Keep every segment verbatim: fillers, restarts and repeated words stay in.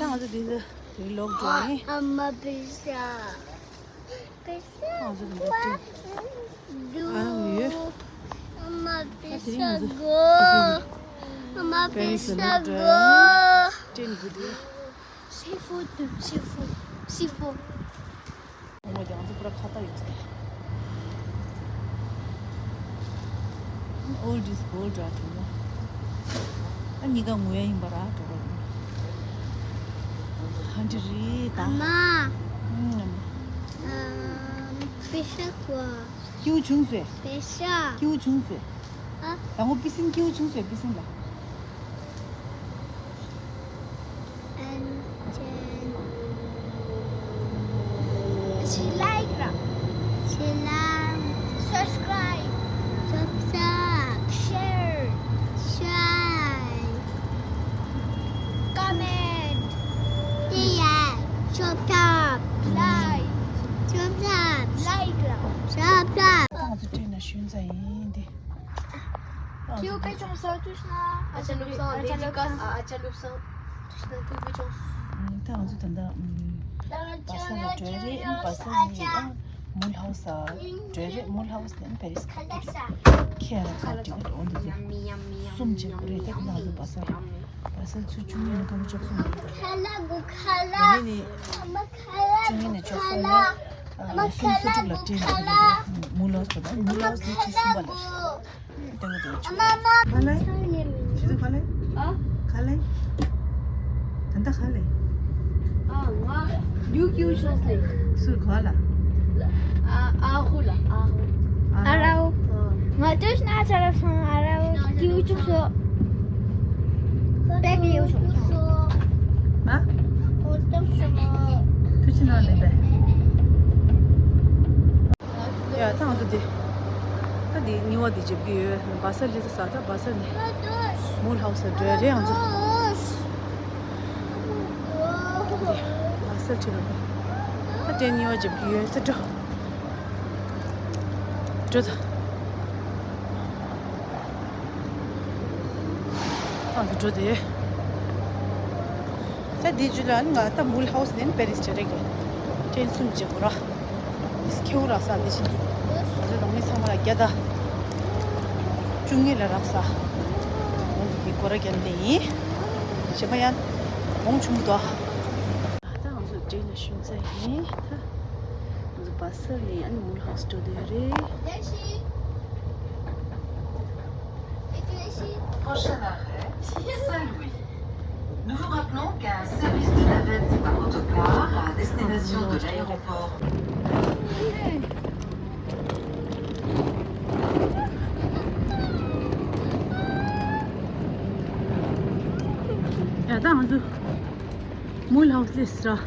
ང་ཚོ་འདི་ཚོ་དེ་ལོག་འགྲོ་ཡིན། ཨ་མ་པེ་ཤ། པེ་ཤ། ང་ཚོ་འདི་འདྲ་སྤྲིན། ཨ་རང་ཡོད། ཨ་མ་པེ་ཤ་གོ། ཨ་མ་པེ་ཤ་གོ། སྤྲིན་དགུ་དེ། ཤི་ཧྥུ་དུ། ཤི་ཧྥུ། ཤི་ཧྥུ། ངོ་དེ་ང་ཚོ་པུ་ར་ཁ་ཏ་ཡོད་ས། Old is gold ར་དྲུག་ལ། ཨ་གཉིས་ཀ་ངོ་ཡ་ཡིན་པ་ར་དྲུག་ལ། ཧ་འདྲི་རེད་ད། མ། ཨུམ། ཨམ། པེ་ཤ་ཀོ། སྐྱིའུ་བྱུང་སོས། པེ་ཤ། སྐྱིའུ་བྱུང་སོས། ཨ། ད་ངོ་པི་སིན་སྐྱིའུ་བྱུང་སོས། པི་སིན་ལ། And then she like ར། She like. Subscribe. Subscribe. Share. Share. Comment. ཏི་ཡ། ཤོབ་ཐབ། Like. ཤོབ་ཐབ། Like ར། ཤོབ་ཐབ། ང་ཚོ་ཊེན་ནང་ཞོན་ཚར་ཡིན་ཏེ། ཁྱེའུ་དཔེ་ཆུང་ས་དུས་ན། ཨ་ཅག་ལུག་སང་དེ་ཅི་ཀ་ཨ་ཅག་ལུག་སང་དུས་ན་ཁྱེའུ་དཔེ་ཆུང་། ད་ང་ཚོ་ད་ལྟ་བ་སལ་ལ་འགྲོ་ཡ་རེད། བ་སལ་ནས་ཡང་མུལ་ཧའུ་སི་འགྲོ་ཡ་རེད། མུལ་ཧའུ་སི་ནས་པེ་རི་སི་ཁ་ཐུག་རེད། ཁྱེད་རང་ཚོ་ཊི་ཀེ་ཊི་འོ་འདི་ཚོ་གསུམ་བྱེད་དགོས་རེད། ད་ང་ཚོ་བ་སལ་བ་སལ་ཚུར་བཅུ་གཉིས་ནས་སྐར་མ་བཅུ་གསུམ་རེད། དེ་ནས་བཅུ་གཉིས་ནས་བཅུ་གསུམ་ནས་ཨ་གསུམ་སོ་དྲུག་ལ་ཊེན་འགྲོ་གི་རེད། མུལ་ཧའུ་སི་མུལ་ཧའུ་སི་ནས་ཆུ་གསུམ་པ་ལ་རེད། ལྟ་གི་འདུག་ཆུ། ག་ལེ། ཆུ་ཚོད་ག་ལེ། ཨ། ག་ལེ། ད་ལྟ་ག་ལེ། ཨ། ང་ལུག་ཡུ་ཤོས་ལེ། སུ་ག་ལ། ཨ། ཨ་ཧུ་ལ། ཨ་ཧུ། ཨ་རའོ། ང་ཏུས་ན་ཆ་ར་སང་ཨ་རའོ་ཏིའུ་ཅུག་སོ། པེ་གི་ཡུ་ཤོས། ཨ། ཏུ་ཆི་ན་ལེ་པེ། ཡ་ད་ང་ཚོ་དེ། ད་དེ་གཉིས་པ་དེ་འཇེབས་ཀྱི་ཡོད། བ་སལ་ལི་ས་ས་ད་བ་སལ་ནས་མུལ་ཧའུ་སི་འགྲོ་ཡ་རེད་ང་ཚོ། དེ་བ་སལ་ཁྲིད་ལ་ད་ཏྲེན་གཉིས་པ་འཇེབས་ཀྱི་ཡོད། ད་འགྲོ། འགྲོ་ད། ད་ང་ཚོ་འགྲོ་དེ། ད་འདི་ཅུ་ལ་ང་ད་མུལ་ཧའུ་སི་ནས་པེ་རི་སི་བྱ་རེད་གི། ཏྲེན་གསུམ་བྱེད་དགོས་ར། ཁྱེའུ་རག་ས་འདི་ཕྱིན། ང་ཚོ་ནང་མི་ཚང་མ་ལ་བརྒྱ་དང་བཅུ་གཉིས་ལ་རག་ས། འོ་འདི་གི་སྒོ་ར་རྒྱབ་ནས་ཡིན། གཞན་པ་ཡང་བོང་ཆུང་མོ་དོ། ད་ང་ཚོ་ཏྲེན་ལ་ཞོན་ཚར་ཡིན། ད་ང་ཚོ་བ་སལ་ནས་ཨ་ནི་མུལ་ཧའུ་སི་འགྲོ་འདོད་རེད། Prochain arrêt, Saint-Louis. Nous vous rappelons qu'un service de navette par autocar à destination de l'aéroport. ཡ་ད་ང་ཚོ་མུལ་ཧའུ་སི་སླེབས་སོང་།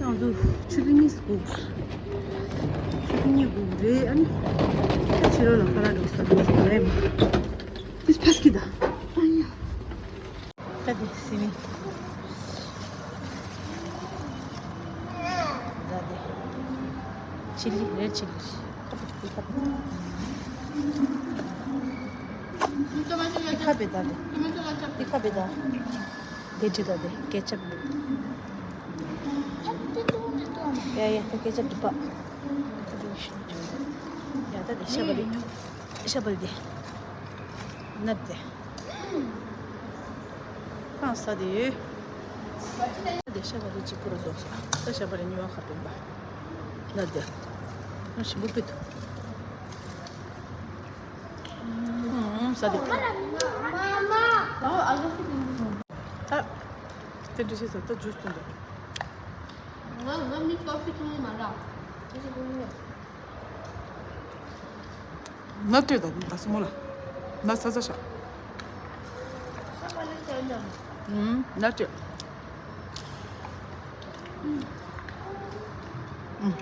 ང་ཚོ་ཆུ་ཚོད་གཉིས་སུ་སྒུག་ཆུ་ཚོད་གཉིས་སྒུག་རེད། ཨ་ནི་ད་ཕྱི་ལོགས་ལ་ཁ་ལག་འགྲོ་ས་འགྲོ་ས་རེད། This pesky da. ད་དེ་སི་མི། ད་དེ་ཆི་ལི་རེད། ཆི་ལི། ཁ་བེ་ད་དེ། ཁ་བེ་ད། དེ་ཅི་ད་དེ་ཀེ་ཅབ། ཡ་ཡ་དེ་ཀེ་ཅབ་འདི་པ། ཡ་ད་དེ་ཤ་བ་རེད། ཤ་བ་རེད་དེ། ནར་དེ། ཁང་ས་དེ་ཡོད། དེ་ཤ་བ་དེ་གཅིག་པུ་ར་རྫོགས་སོང་། ད་ཤ་བ་རེ་གཉིས་པ་ཁ་བེ་པ། ནར་དེ། ང་ཞིམ་པོ་ཕུད། ཨུམ། ས་དེ། ད། དེ་འདྲ་བྱས་ཙང་ད་ཇུས་འཐུང་དང་། ང་ང་མི་ཀོ་ཕི་འཐུང་གི་མ་རེད། དེ་ཞིག་འཐུང་གི་མེད། ན་སྤྲད་དང་ད་སོ་མོ་ལ། ན་ས་ས་ཤ། ཤ་བ་ལས་ཅན་དང་། ཨུམ། ན་སྤྲད། ཨུམ།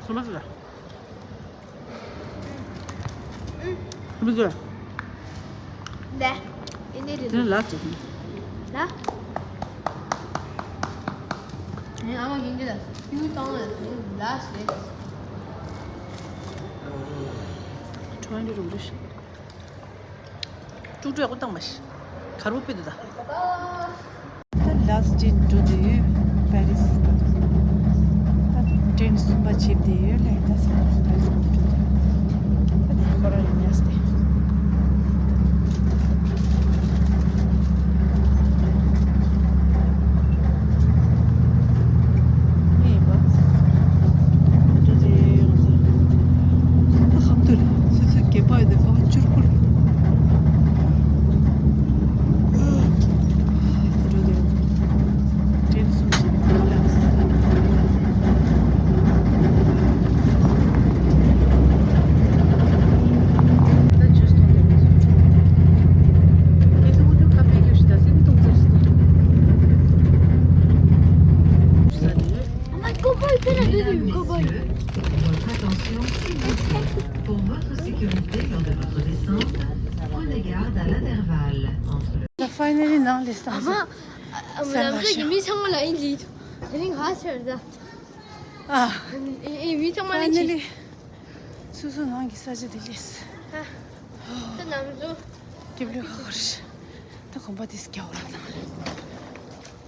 སོ་མ་ས་ས། སོ་མ་ས། ལ། ཨེ་ནས་རེད། དེ་ལ་ཅིག་ལ། ཨེ་ཨ་མ་གིན་གི་ལ། ཡུ་ཏང་ལ་ལ་ཞེས། ཁོང་གི་རུམ་རེད། ཀྲུག་ཀྲུག་ཡག་པོ་བཏང་མ་ཤི། གར་པོ་ཕུད་དུ་ད། ད་ལ་སི་ཊི་འགྲོ་དུས་པེ་རི་སི་པ། ད་ཊེན་གསུམ་པ་བྱེད་དེ་ཡོད་ལ་ད་ས་པེ་རི་སི་པ་འགྲོ་དུས། ད་དེ་ཁོ་རང་ཡིན་ཡ་སྟེ། ངས་ཡིན་པ། ད་ཁབ་ཏུ་སུ་སུ་སྐྱེས་པ་ཡོད་དེ་ཁ་བ་བཅུར་བུར། ད་འགྲོ་དེ་ཡོད། ཏྲེན་སུམ་ཞིག་ལ་ལགས། ད་ཇུས་གཏོང་དེ་མི་ཚོ། ངས་ཚོ་འུ་ཐུག་ཁ་པེ་རྒྱུ་ཞིག་ད་སེམས་གཏོང་ཚར་སོང་། ས་དེ་ཡོད། Mesdames et messieurs, votre attention, s'il vous plaît. Pour votre sécurité lors de votre descente, prenez garde à l'intervalle entre le ད་ཕའི་ནལ་ལི་ནང་ལས་བཏང་ཨ་མ། ཨ་མ་ལམ་ཁ་གི་མི་ཚང་མ་ལ་ཨིན་ཇི་ཡིན། དེ་རིང་ཧ་ཆེར་ད། ཨ། ཨེ་ཨེ་མི་ཚང་མ་ལ་ཨིན་ཇི། ཕའི་ནལ་ལི། སོ་སོ་ནང་གི་ས་ཆ་དེ་ལས། ཨ། ད་ནམ་ཟོ། སྐྱིབས་ལུས་ཁ་ཁར། ད་གོམ་པ་དེ་སྐྱ་བོ་ར་ནང་ལས།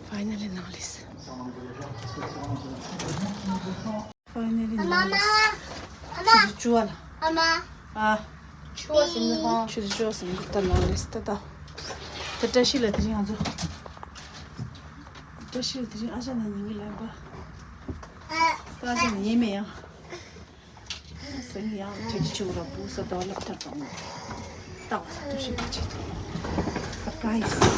ཕའི་ནལ་ལི་ནང་ལས། ཕའི་ནལ་ལི་ནང་ལས། ཆུ་ཚོད་བཅུ་པ་ལ། ཨ། ཆུ་ཚོད་བཅུ་པ་ཟིན་འདུག་ད་ནང་ལས་ད་ད། ད་བཀྲ་ཤིས་ལ་དེ་རིང་ང་ཚོ། བཀྲ་ཤིས་ལ་དེ་རིང་ཨ་ཅག་ན་ཉིན་གྱི་ལན་པ། ད་ཨ་ཅག་ན་ཉན་མེད་ཡང་། སེང་ཡང་ཁྲིད་ཆུ་ར་བུ་ས་དོ་ལབ་ཐར་དང་། ཏག་ས་ཏུ་ཤི་ཁ་ཆེ། སར་པ་རའི་སི།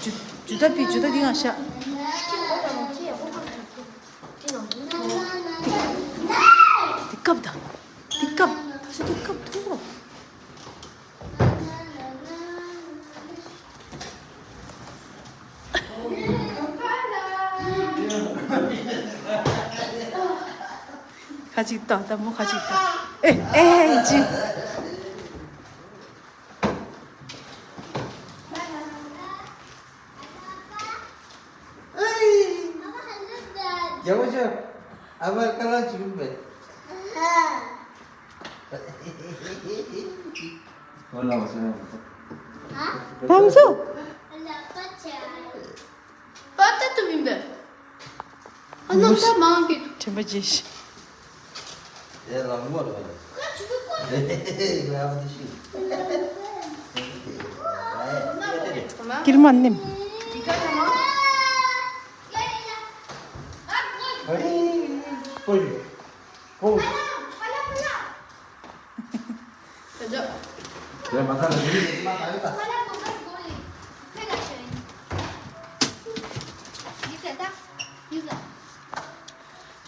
ཇུ་ཇུ་ད་པི་ཇུ་ད་དེ་ང་ཤ། དེ་ཀབ་ད། དེ་ཀབ། ད་ཤ་དེ་ཀབ་ཐུག་རོ། ཁ་ཅིག་ལྟ། ད་མོ་ཁ་ཅིག་ལྟ། ཨེ་ཨེ་ཅི། རྒྱལ་པོ་ཆོ། ཨ་མ་ཀ་ལ་ཅི་ཡིན་པས། ལམ་སོ། པ་ཏ་ཏུ་མིན་པས། ཨ་ནམ་ས་མང་གི། དྲན་པ་བརྗེད་ཤིག་ཀིར་མ་ནིམ།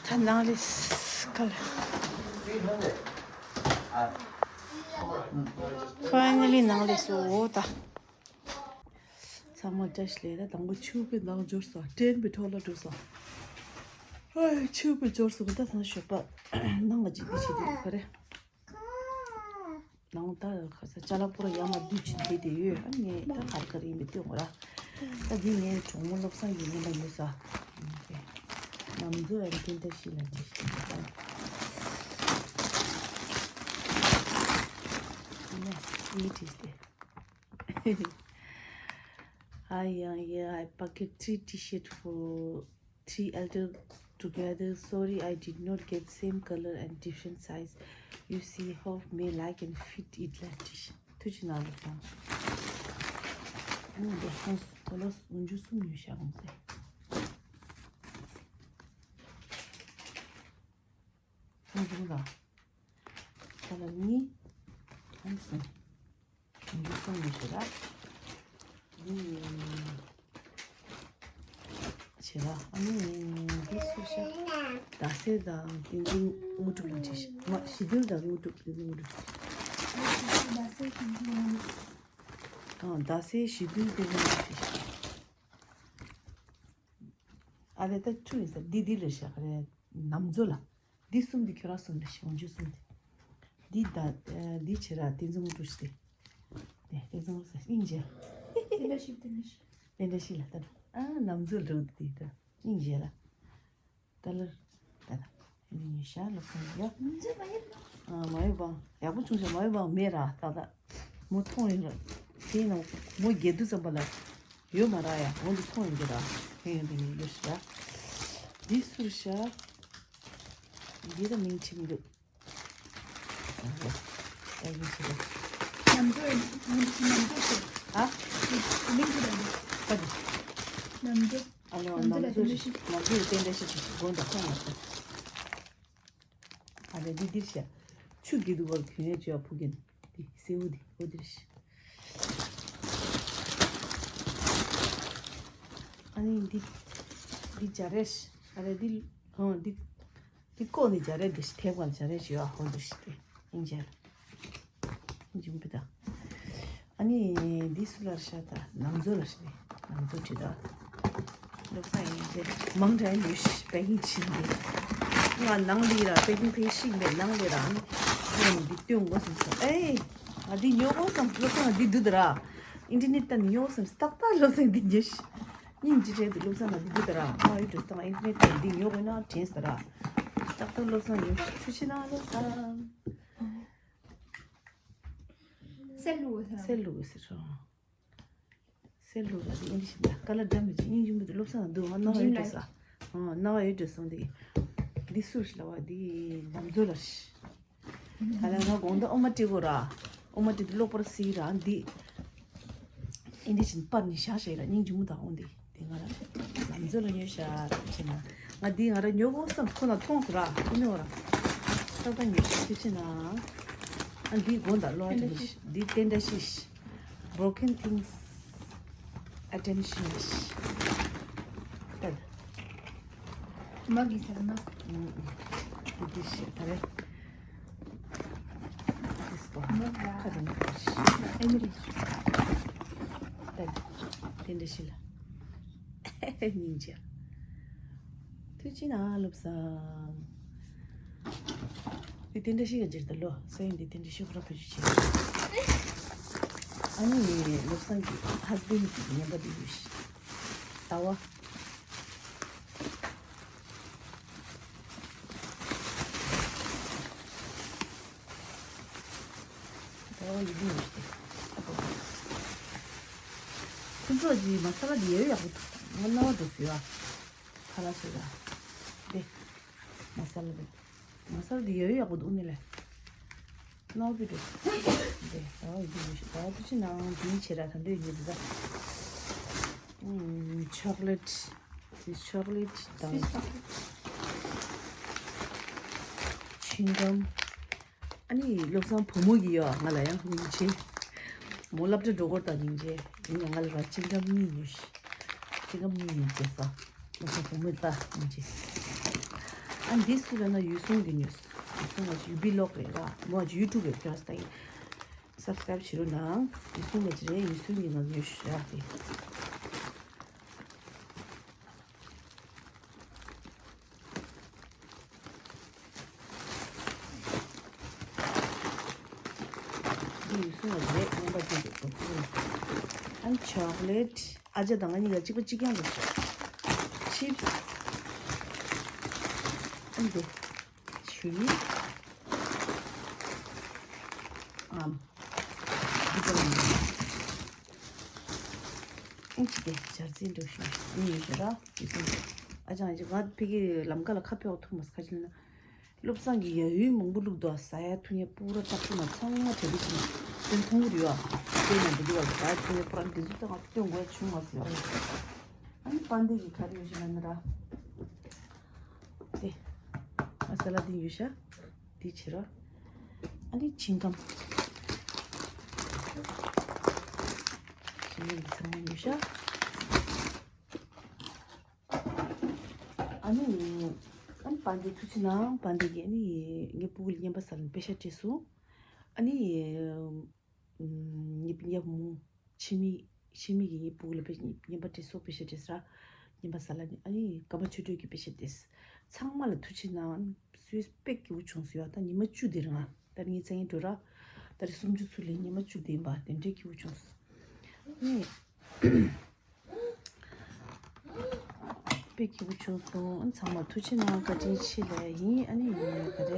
ད་ནང་ལས་ཁ་ལ། ཕའི་ནལ་ལི་ནང་ལས་སོ་འོ་ད། ཚང་མ་བཀྲ་ཤིས་བདེ་ལེགས། ད་དང་པོ་ཆུ་བོའི་ནང་འབྱོར་སོང་། ཊེན་པའི་ཐོག་ལ་འགྲོ་སོང་། ཨ་ཆུ་བོའི་འབྱོར་སོང་། ད་ཚང་ཞོགས་པ་ནང་ལ་ཅིག་དེ་བྱེད་དུས་ག་རེ། ནང་ད་ག་ས་ཅ་ལག་པོ་ར་ཡར་མར་བསྡུས་ཕྱིན་བསྡད་དེ་ཡོད། ཨ་ངས་ད་ག་རེ་ག་རེ་ཡིན་པའི་སྟོན་དགོས་ར། ད་འདི་ངའི་གྲོགས་མོ་བློ་བཟང་གི་རྔན་པ་ཉོས་ས། ནམ་ཛོ་ཨེམ་ཀིན་ཏ་ཤི་ལ་འདི་ཤི་ད། ནས་ཡིད་བྲིས་ཏེ། Hi, yeah, yeah, I packed three t-shirt for three elder together. Sorry, I did not get same color and different size. You see, hope may like and fit it like t-shirt. ཐུགས་རྗེ་གནང་རོགས་གནང་། ཨ་ནི་འདི་ཧོན་སི་དོ་ལོ་སི་འོན་ཇུ་གསུམ་ཉོས་ཤག་འོང་ཟེར། ཧོན་སི་ལ། ད་ལ་གཉིས། ཧོན་སི། འདི་གསུམ་ནས་བྱེད་ར། འདི་བྱེད་ར། ཨ་ནི་འདི་སུ་ཤ། ཟླ་ཟེར་དང་བསྟན་འཛིན་དངོས་གྲུབ་ལ་བྲིས་ཤག་མ་ཞི་བདེ་དང་དངོས་གྲུབ། བསྟན་འཛིན་དངོས་གྲུབ། ཨ་ཟླ་ཟེར་ཞི་བདེ་བསྟན་འཛིན་དངོས་གྲུབ་བྲིས་ཤག་ཨ་ལས་ད་ཆུ་ཡིན་ས་འདི་འདི་ལ་བཞག་རེད། ནམ་ཛོ་ལ། འདི་གསུམ་འདི་ཁྱོད་རང་གསུམ་རེད་ཤག་འོན་ཇུ་གསུམ་འདི། འདི་ད་འདི་བྱེད་ར་བསྟན་འཛིན་དངོས་གྲུབ་ཞིག་སྟེ། ནས་བསྟན་འཛིན་དངོས་གྲུབ་ཨིན་ཇི། དེ་འདྲ་ཞིག་དེ་འདྲ་ཞིག་དེ་འདྲ་ཞིག་ལ་ད་ཨ་ནམ་ཛོ་ལ་འདི་ད། སྙིང་རྗེ་ལ། ཀ་ལར། ད་ད། ཨ་ནི་ཉི་ཤ་ལོ་སོང་ཡ། མ་ཡོད་པ། ཡག་པོ་བྱུང་ཤག་མ་ཡོད་པ་མེད་ར་ད་ད། མོ་མཐོང་ཡིན་ར། དེ་ཡིན་ན་མོ་རྒྱལ་དུ་ཙམ་པ་ལ། ཡོད་མ་ར་ཡ་འོང་དུ་མཐོང་ཡིན་གྱི་ར། ཧེ་ཡོང་དུ་ཡིན་ཡོད་ཤག་འདི་སུར་ཤག་འདི་ད་མིང་ཁྲིམས་འདུག་ཨ་ཡིན་ཤག་ནམ་རྒྱུན་ནམ་རྒྱུན་ནམ་རྒྱུན་ཨ། ནམ་རྒྱུན་ཨ་ལོ་ནམ་རྒྱུན་ནམ་རྒྱུན་ནམ་རྒྱུན་ཏན་ཏན་ཤག་ཅིག་དགོངས་དག་ཁོང་ལ། ཨ་རེ་འདི་འདིར་ཤག་ཆུ་གི་འདུག་བར་གྱོན་ཡས་བྱོས་ཕུག་གིན། འདི་སེའུ་འདི་འོ་འདིར་ཤག་ཨ་ནི་འདི་འདི་འཇའ་རས་ཤག་ཨ་རེ་འདི་ཨང་འདི་འདི་ཀོ་ནི་འཇའ་རས་འདི་ཤག་ཐེབས་ཀ་འཇའ་རས་ཤག་ཡོད་ཨ་ཧོ་འདིར་ཤག་སྟེ་ཨིན་ཇལ། འཇུམ་པི་ད། ཨ་ནི་འདི་སུ་ལར་ཤ་ད་ནམ་ཛོ་ལར་ཤ་ནི་ནམ་ཛོ་ཁྲི་ད། ལོ་ས་ཡིན་ཏེ་མང་དྲགས་ཡོད་ཤི་པེ་ཀིང་ཕྱིན་ཏེ། ང་ནང་ལི་ར་པེ་ཀིང་ཕེ་ཤིག་མེད་ནང་ལི་ར་ཨ་ནི་ཁོང་འདི་སྟོན་དགོས་སམ་སོང་ཨེ། ང་འདི་ཉོ་དགོས་སམ་ལོ་ས་ང་འདི་འདུག་ད་ར། ཨིན་ཊར་ནེཊ་ད་ཉོ་དགོས་སམ་ཏག་ཏག་ལོ་ས་འདི་ཉོ་ཤི། སྙིང་རྗེ་དྲན་དུ་ལོ་ས་ང་འདི་འདུག་ད་ར་ང་ཡོད་འགྲོ་ས་ང་ཨིན་ཊར་ནེཊ་ད་འདི་ཉོ་དགོས་ན་དྲན་ས་ར། ཏག་ཏག་ལོ་ས་ཉོ་ཤི་ཐུ་ཆི་ན་ལོ་ས། སེ་ལུ་གི་ཟེར་རོ། སེ་ལུ་གི་ཨིན་ཇི་ཞིག་ལ་ཀ་ལ་འདྲ་མི་ཅི་སྙིང་རྗེ་མོ་དེ་བློ་བཟང་ན་འདུག་ང་རྣ་བ་ཡོད་འགྲོ་ས། ཨ་རྣ་བ་ཡོད་འགྲོ་སོང་དེ། འདི་སུ་ཞིག་ལ་བ་འདི་ལམ་བཟོ་ལ་ཤི། ད་ལ་ང་དགོང་དག་ཨོ་མ་ཏི་གོ་ར། ཨོ་མ་ཏི་དེ་གློག་པར་སི་ར་འདི། ཨིན་ཇི་ཞིག་པར་ནི་ཤ་ཤེ་ར་སྙིང་རྗེ་མོ་དང་འོང་དེ། དེ་ང་ར་ལམ་འཛོལ་ལ་ཉོས་ཤག་ཅེ་ན། ང་འདི་ང་ར་ཉོ་གོ་བསམ་ཁོ་ན་མཐོང་སོང་ར་ཁོ་ཉོ་ར། ས་ད་ཉོས་ཤག་ཅེ་ཅེ་ན། ཨ་འདི་དགོན་ད་ལོ་ཨ་འདི་འདི་ཏེན་ད་ཤིས། Broken things attention ཤིས། ད་མ་གི་ཟེར་ན། འདི་འདི་ཤིས་ད་རེ། ཨེ་མི་རེད། དེ་འདྲ་ཞིག་ལ། སྙིང་རྗེ། ཐུགས་རྗེ་གནང་བློ་བཟང་། དེ་དེ་འདྲ་ཞིག་ག་འཇིར་ད་ལོ་ས་ཡིན་དེ་དེ་འདྲ་ཞིག་ཁོ་ར་ཕུ་ཞུ་བྱེད། ཨ་ནི་བློ་བཟང་གི་ཧས་བྷེན་གི་ཉན་པ་དེ་ཡོད་ཤི། ལྟ་བ། ལྟ་བ་ཡིན་ཡིན་ཏེ། ཁོ་ཚོ་གི་མ་ས་ལ་འདི་ཡོད་ཡག་པོ་འདུག་ང་རྣ་བ་འགྲོ་ཟེར་བ། ཁ་ལག་ཟེར་བ། འདི། མ་ས་ལ་འདི། མ་ས་ལ་འདི་ཡོད་ཡག་པོ་འདུག་ནི་ལས། རྣ་བ་འགྲོ། འདི། ལྟ་བ་ཡིན་ཡིན་ཞིག་ལྟ་བ་ཚོ་ཕྱི་ནང་འདིའི་ཆེ་ར་ད་འདོད་ཡིན་འདི་ད། ཨུམ། chocolate this chocolate དང་། chewing gum ཨ་ནི་བློ་བཟང་བུ་མོ་གི་ཡོད་ང་ལ་ཡང་སྙིང་རྗེ། མོ་སློབ་གྲྭ་འགྲོ་སྐོར་དང་སྙིང་རྗེ། ཡིན་ཡང་ང་ལ་ར་ཅིང་ཀམ་གཉིས་ཉོས་ཤི། ཅིང་ཀམ་གཉིས་ཉོས་ཀྱི་ས། བློ་བཟང་བུ་མོ་ལ་སྙིང་རྗེ། ཨ་འདི་སུ་ལ་ན་ཡུལ་སྲུང་གི་ཉོས། ཡུལ་སྲུང་ང་ཅི་ཡུ་བི་ལོག་རེད་ར། མོ་ང་ཅི་ཡུ་ཊུབ་རེད་ཀྱང་ས་ཡིན། སབ་སི་ཀ་རེབ་བྱེད་རོགས་གནང་། ཡུལ་སྲུང་ང་ཅི་རེད་ཡུལ་སྲུང་གི་ང་ཉོས་ཤི་ར་དེ། འདི་ཡིན་སོང་བ་རེད་རྔན་པ་འདི་འདུག་གོ་ཚུལ། ཨན་ཆོག་ལེ་ཊི་ཨ་ཅག་དང་ང་གཉིས་ལ་གཅིག་པ་གཅིག་རྐྱང་འདུག་ཆིབ་སི། ཨན་འདི་ཆུ་ཡི་ཨམ་འདི་པ་ཡིན། ཨིན་ཅི་དེ་ཇར་ཙི་འགྲོ་ཤོག་ཨིན་ཡོད་ཤོག་ར། ཨ་ཅང་ཨ་ཅང་ང་ཕ་གི་ལམ་ཁ་ལ་ཁ་ཕྱོགས་ཐུབ་མ་སོང་ཁ་ཅིག་ན། བློ་བཟང་གི་ཡ་ཡུལ་མང་པོ་བླུགས་འདུག་ཟ་ཡ་འཐུང་ཡ་པུ་ར་ཏག་ཏག་མ་ཚང་མ་བྲེལ་བ་ཞིག་སྟོན་ཐུང་རེད་བ། དེ་ན་འདི་འདུག་བ་ཟ་ཡ་འཐུང་ཡ་པུ་ར་འདི་ཚོ་ད་ང་སྟོན་དགོས་ཡ་བྱུང་མ་སོང་ཡ། ཨ་ནི་པན་དེ་གི་ག་རེ་ཡོད་ཞིག་ན་ན་ར། དེ་ང་ས་ལ་འདི་ཡོད་ཤག་འདི་བྱེད་རོགས། ཨ་ནི་ཆིང་ཀམ། ཆིང་ཀམ་འདི་ཚང་མ་ཉོས་ཤག་ཨ་ནི། ཨ་ནི་པན་དེ་ཐུགས་རྗེ་གནང་པན་དེ་གིས་ཨ་ནི་ངའི་སྤུ་གུ་ལ་རྔན་པ་ཟ་ལ་པེ་ཤ་སྤྲད་སོང་། ཨ་ནི། ངའི་སྤུན་ཀྱག་མོ། ཆི་མི། ཆི་མི་གིས་ངའི་སྤུ་གུ་ལ་པེ་རྔན་པ་སྤྲད་སོང་པེ་ཤ་སྤྲད་ས། རྔན་པ་ཟ་ལ་ནི་ཨ་ནི་ཀ་མ་ཆོས་སྒྲོན་གྱིས་པེ་ཤ་སྤྲད། ཚང་མ་ལ་ཐུགས་རྗེ་གནང་། སུས་དཔེ་སྐྱིད་པོ་བྱུང་སོང་ཡ་ད་ཉི་མ་བཅུ་དེ་རིང་ཨ། ད་རིང་ངའི་མཚན་ཉིན་འགྲོ་ར། ད་རེས་སུམ་ཅུ་ཚུར་ལས་ཉི་མ་བཅུ་དེ་ཡིན་པ་དེ་འདྲའི་སྐྱིད་པོ་བྱུང་སོང་། ཨ་ནི། པེ་ དཔེ་སྐྱིད་པོ་བྱུང་སོང་། ཨ་ཚང་མ་ཐུགས་རྗེ་གནང་། བཀའ་དྲིན་ཆེ་ལབ་ཡིན། ཨ་ནི་ག་རེ། ད་ལྟ་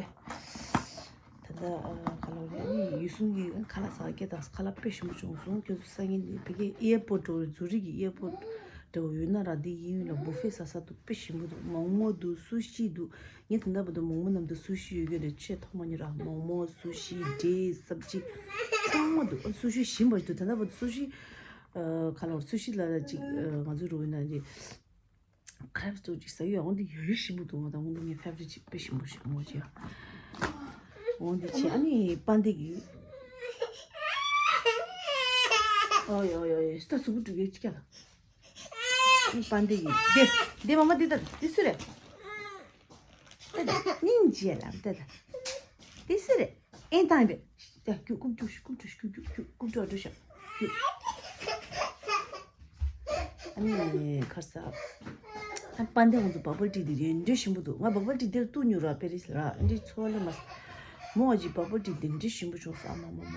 ཨ་ག་ལ་རེད། ཨ་ནི་ཡུལ་སྲུང་གི་ཨ་ཁ་ལག་ཟ་སྐད་དང་ཁ་ལག་དཔེ་ཞིམ་པོ་བྱུང་སོང་། ཁྱོད་ཚོ་སང་ཉིན་དེ་ཕ་གིའི་ཨེར་པོར་ཊི་འགྲོ་རེད། ཛུ་རིག་གི་ཨེར་པོར་ཊི་འདྲ་བོ་ཡོད་ན་ར། དེ་ཡིན་ལ་བུ་ཕེ་ཟ་ས་འདུག་དཔེ་ཞིམ་པོ་འདུག་མོག་མོག་འདུག་སུ་ཤི་འདུག་ངས་ད་ལྟ་བར་དུ་མོག་མོག་ནང་དུ་སུ་ཤི་ཡོད་ཀྱི་རེད། ཆེས་ཐོག་མ་ཉིད་ར། མོག་མོག་སུ་ཤི་འབྲས་སབ་ཇི་ཚང་མ་འདུག་ཨ་སུ་ཤི་ཞིམ་པོ་འདུག་ད་ལྟ་བར་དུ་སུ་ཤི་ཨ་ག་ལ་བར་སུ་ཤི་ལ་ཅིག་ཨ་ང་ཚོ་རུ་ཡིན་ན་ཅིག་ཁ་རབ་ཙོག་ཅིག་ཟ་ཡོད། འོང་དེ་ཡོད་རེད། ཞིམ་པོ་འདུག་ང་ད་འོང་དེ་ངའི་ཕེ་ཝ་རི་ཊི་ཅིག་དཔེ་ཞིམ་པོ་ཞིག་ངོ་ཅིག་འོང་དེ་ཆེ། ཨ་ནི་པན་དེ་གི་ཨོ་ཡོ་ཡོ་ཡོ་སྟ་སུ་བུ་ཀྲུ་གེ་ཅིག་ལ། པན་དེ་གི་དེ་དེ་མ་མ་དེ་ད་དེ་སུ་རེད། དེ་ད་སྙིང་རྗེ་ལ་དེ་ད་དེ་སུ་རེད། ཨེ་ཏང་བེ། ཡ་ཁྱོད་རྐུབ་ཀྱོག་ཤིག་རྐུབ་ཀྱོག་ཤིག་རྐུབ་ཀྱོག་ཤིག་རྐུབ་ཀྱོག་ཤིག་རྐུབ་ཀྱོག་འགྲོ་ཤག་ཁྱོད། ཨ་ནི་ཁར་ས། ཨ་པན་དེ་ང་ཚོ་བ་བལ་ཊི་འདི་རེད་འདྲ་ཞིམ་པོ་འདུག་ང་བ་བལ་ཊི་འདིར་བཏུང་མྱོང་ར། པེ་རི་སི་ལ་འདི་ཚོ་ལ་མ་ས། མོ་ཨ་ཅི་བ་བལ་ཊི་འདི་འདྲ་ཞིམ་པོ་བྱུང་ས། ཨ་མ་མ་མ།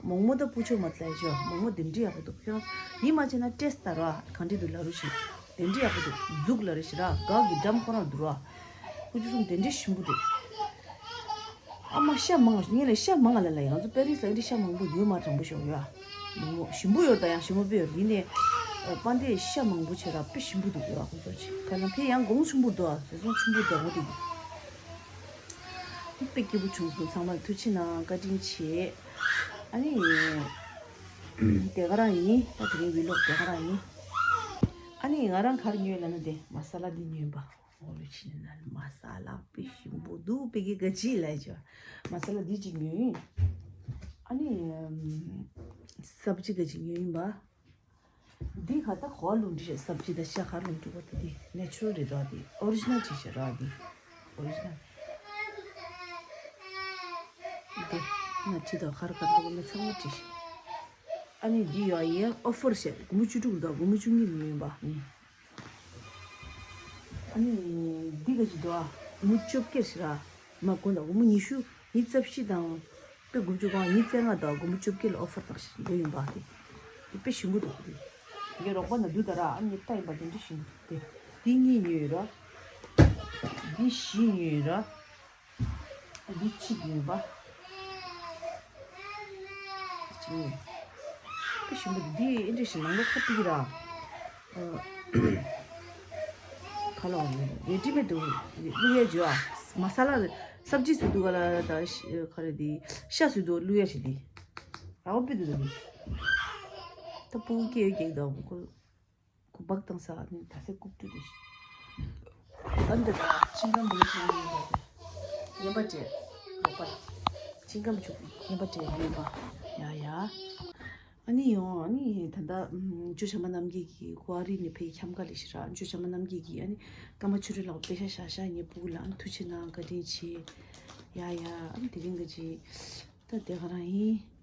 མོག་མོག་ད་པུ་ཆོ་མ་ལ་ཞོ་མོག་མོག་འདི་འདྲ་ཡག་པོ་འདུག་ཁྱོད་རང་ཡིད་མ་ཆེས་ན་ཊེ་སི་ཊི་ལྟ་ར། གང་འདྲ་འདུག་ལབ་རོགས་ཞིག་འདི་འདྲ་ཡག་པོ་འདུག་རྫུག་ལབ་རེ་ཞིག་ར། གག་གི་འགྲམ་ཁོ་རང་འདུག་ར། ཁུ་ཆུ་གསུམ་དེ་འདྲའི་ཞིམ་པོ་འདུག་ཨ་མ་ཤ་མང་། ངས་ལ་ཤ་མང་ལ་ལ་ཡང་ང་ཚོ་པེ་རི་སི་ལ་འདི་ཤ་མང་པོ་ཡོད་མ། དྲང་པོ་ཤོད་ཡ། མང་པོ་ཞིམ་པོ་ཡོད་ད། ཡང་ཞིམ་པོ་དཔེ་ཡོད། ཡིན་ནའི་པན་དེ་ཤ་མང་པོ་བྱས་ར་དཔེ་ཞིམ་པོ་འདུག་ཡ། ཁོང་ཚོ་ཆེ་ཁ་ལ་ཕེ་ཡང་གོང་ཆུང་པོ་འདུག་ཨ་བཟོ་ཚོང་ཆུང་པོ་འདུག་འོ་དེ་དཔེ་སྐྱིད་པོ་བྱུང་སོང་། ཚང་མར་ཐུགས་རྗེ་གནང་། བཀའ་དྲིན་ཆེ། ཨ་ནི་དེ་ག་རང་ཡིན། ད་དེ་རིང་བི་ལོག་དེ་ག་རང་ཡིན། ཨ་ནི་ང་རང་གར་ཉོས་ལ་ན་དེ་མ་ས་ལ་འདི་ཉོས་པ། ཨོ་རི་ཇི་ནལ་མ་ས་ལ་དཔེ་ཞིམ་པོ་འདུག་དཔེ་གི་ག་ཅི་ལ་ཅོ། མ་ས་ལ་འདི་ཅིག་ཉོས་ཡིན། ཨ་ནི་ཨམ་སབ་ཇི་ག་ཅིག་ཉོས་ཡིན་པ། འདི་ཁ་ད་གོ་ལུང་འདྲི་ཤག་སབ་ཇི་ད་ཤ་ཁ་ལུང་འདྲི་བ་ད་འདི་ནེ་ཆུ་རལ་རེད་ར། འདི་ཨོ་རི་ཇི་ནལ་བྲིས་ཤག་ར། འདི་ཨོ་རི་ཇི་ནལ། འདི་ན་ཅི་ད་ཁར་ཁར་ལུག་ན་ཚང་མ་བྲིས་ཤག་ཨ་ནི་འདི་ཡོ་ཡེ་ཨོ་ཕར་ཤག་སྒོར་མོ་བཅུ་དྲུག་འདུག་སྒོར་མོ་བཅུ་གཉིས་ཉོས་ཡིན་པ་ནི། ཨ་ནི་འདི་ག་ཅིག་འདུག་ཨ། སྒོར་མོ་བཅོ་བརྒྱད་ཞིག་ར། མ་དགོས་འདུག་སྒོར་མོ་ཉི་ཤུ། ཉི་ཤུ་རྩ་བཞི་དང་། དཔེ་དགུ་བཅུ་གང་ཉི་ཤུ་རྩ་ལྔ་དང་སྒོར་མོ་བཅོ་བརྒྱད་ལ་ཨོ་ཕར་བཏང་ཞིག་འདུག་ཡིན་པ་དེ། དེ་དཔེ་ཞིམ་པོ་འདུག་དེ། ངས་རོགས་པ་ན་འདུག་ད་ར། ཨ་ནི་ལྟ་ཡིན་པ་དེ་འདྲ་ཞིམ་པོ་འདུག་དེ། འདི་གཉིས་ཉོས་ཡོད་ར། འདི་བཞི་ཉོས་ཡོད་ར། འདི་གཅིག་ཡོད་པ། གཅིག་ཡོད། དཔེ་ཞིམ་པོ་འདི་ཨེ་འདྲ་ཞིག་ནང་ལོགས་ཁ་ཕིག་ར། ཁ་ལོ་རེ་ཌི་མེད་དུ་བླུག་ཡས་བྱོས་ཨ། མ་ས་ལ་སབ་ཇི་སུ་འདུག་ག་ལ་ད་ཤ་ག་རེ་འདི་ཤ་སུ་འདུག་བླུག་ཡས་ཞིག་འདི། ར་བ་པི་འདུག་ད་འདི། ད་སྤུ་གུ་སྐྱེ་ཡོད་ཀྱི་འདུག་ཁོ། ཁོ་སྦག་བཏང་ས་ནི་ད་སེ་རྐུབ་ཀྱུ་དེ་ཞིག་ཨ་འདི་ཆིང་ཀམ་བུ་ཆིང་ཡིན་པ་དེ་ངན་པ་སྤྲད་རོགས་པ། ཆིང་ཀམ་བྱུག་ངན་པ་སྤྲད་ཡིན་པ། ཡ་ཡ། ཨ་ནི་ཡོང་ཨ་ནི་ད་ལྟ་ཇོ་བྱམས་པ་རྣམ་རྒྱལ་གྱི་ཀུ་ཝ་རི་ནས་ཕེ་ཁྱམ་ག་ལི་ཞིག་ར། ཇོ་བྱམས་པ་རྣམ་རྒྱལ་གྱི་ཨ་ནི་སྐར་མ་ཆུ་རེ་ལག་པེ་ཤ་ཤ་ཤ་ངའི་སྤུ་གུ་ལ་ཨ་ནི་ཐུགས་རྗེ་གནང་། བཀའ་དྲིན་ཆེ། ཡ་ཡ། ཨ་ནི་དེ་རིང་ག་ཅི་ད་དེ་ག་རང་ཡིན།